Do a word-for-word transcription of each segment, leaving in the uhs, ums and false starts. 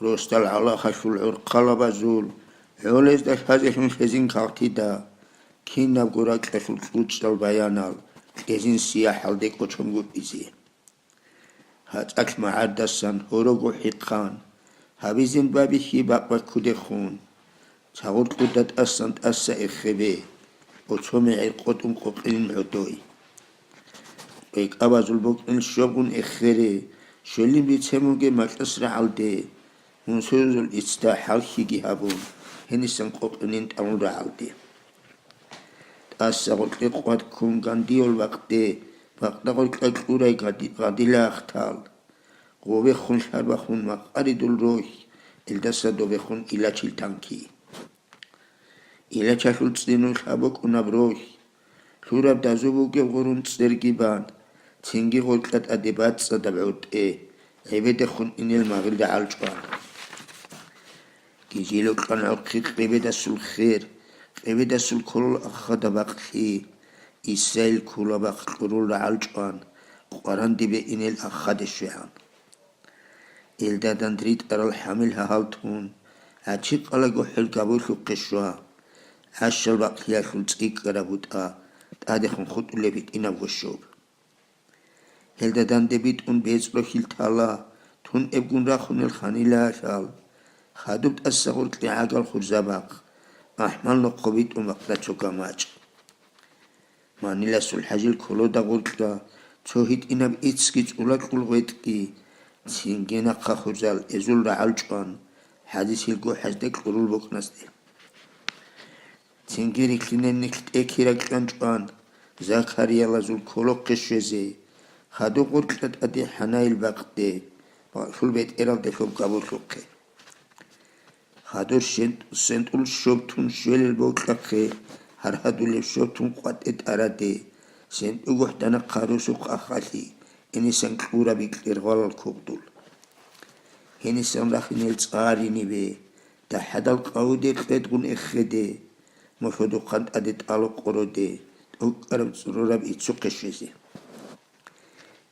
Росдал гӀалахалъул гӀурхъалабазул гӀолезда лъазелъун лъезин кагътида, кинабго ракьалъул кьучӀал баянал кьезин сияхӀалде кӀочон гутӀизе. ГьацӀалъ магӀардасан гьорого хӀихъан, гьабизин бабихьи бакъбаккудехун. Цагъур кьуда тӀасан тӀаса эхебе, оцо мегӀер къотӀун къокъинин гӀодой. КъекӀабазул бокьун щобгун эхере, щвелин бицен бугеб макьилас рагӀалде, мунсузул иццда хӀалхьиги гьабун, гьенисан къокъинин тӀамул рагӀалде. ТӀаса гъоркье къват ккун гандиял бакъде, бакъда гъоркьа кьурай гади-, гадила ахтал. Гъобехун лъарбахун макъаридул рохь, элдаса добехун илачил танки. Илачалъул цӀинул лъабокӀунаб рохь, лъураб дазу бугеб гъурун цӀерги бан, цинги гъоркьа тӀаде бацӀцӀадаб гӀортӀе, гӀебедехун инел магъилда гӀалчӀван. Гижилукьан гӀурхъи къебедасул хер, къебедасул кколол ахада бакълъи, Исраил ккола бакъ кьурул рагӀал чӀван, къваран дибе инел ахаде щвегӀан. Илдадан ритӀарал хӀамил гьагьал тун, гӀачи къалаго хӀел габулъухъе щва, гӀащал бакълъиялъул цӀикӀкӀараб бутӀа, тӀадехун хутӀулеб гьитӀинабго щоб. Гьелда данде битӀун бецӀ рохьил тала, тун эбгун рахунел ханилаялъал. Хадуб тӀаса гъоркье гӀагал хурзабахъ, ахӀмал нохъо битӀун бакъда цо гамачӀ. Маниласул хӀажил колода гъоркьа, цо гьитӀинаб иццги цӀула кьул гъветӀги, цинги нахъа хурзал эзул рагӀал чӀван, хӀадисил гохӀазде кьурул бокӀнасде. Цинги рихьинен нилъ тӀекиракьан чӀван, Закариялазул колохъе щвезе, хадур гъоркьа тӀаде хӀанайил бакъде, бакълъул бетӀералде лъоб габулъухъе. Хадур щен-, сентӀул щоб тун щвелел бокьахъе, гьаргьадулеб щоб тун къватӀе тӀараде, сентӀу гохӀдана хъарусухъ ахалъи, инисан кьураб бикьергъвалал кугъдул. Гьенисан рахинел цӀаринибе, дагьадал къавуде кьедгун эхеде, мухьудухъан тӀаде тӀалу къороде, тӀокӀкӀараб цӀурураб иццухъе щвезе.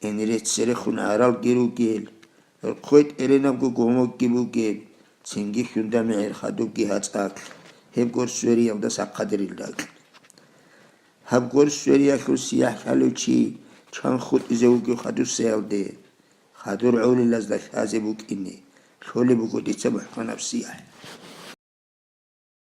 Гьенире церехун гӀаралги ругел, рхъой тӀеренабго гомогги бугеб, цинги хьунда мегӀер хадубги гьацӀалъ, гьеб гор свериялда сахъадерил ракь. Гьаб гор свериялъул сияхӀ лъалев чи чан хутӀизе вугев хадусаялде, хадур гӀолилазда лъазе букӀине, лъолеб буго дица мухӀканаб сияхӀ.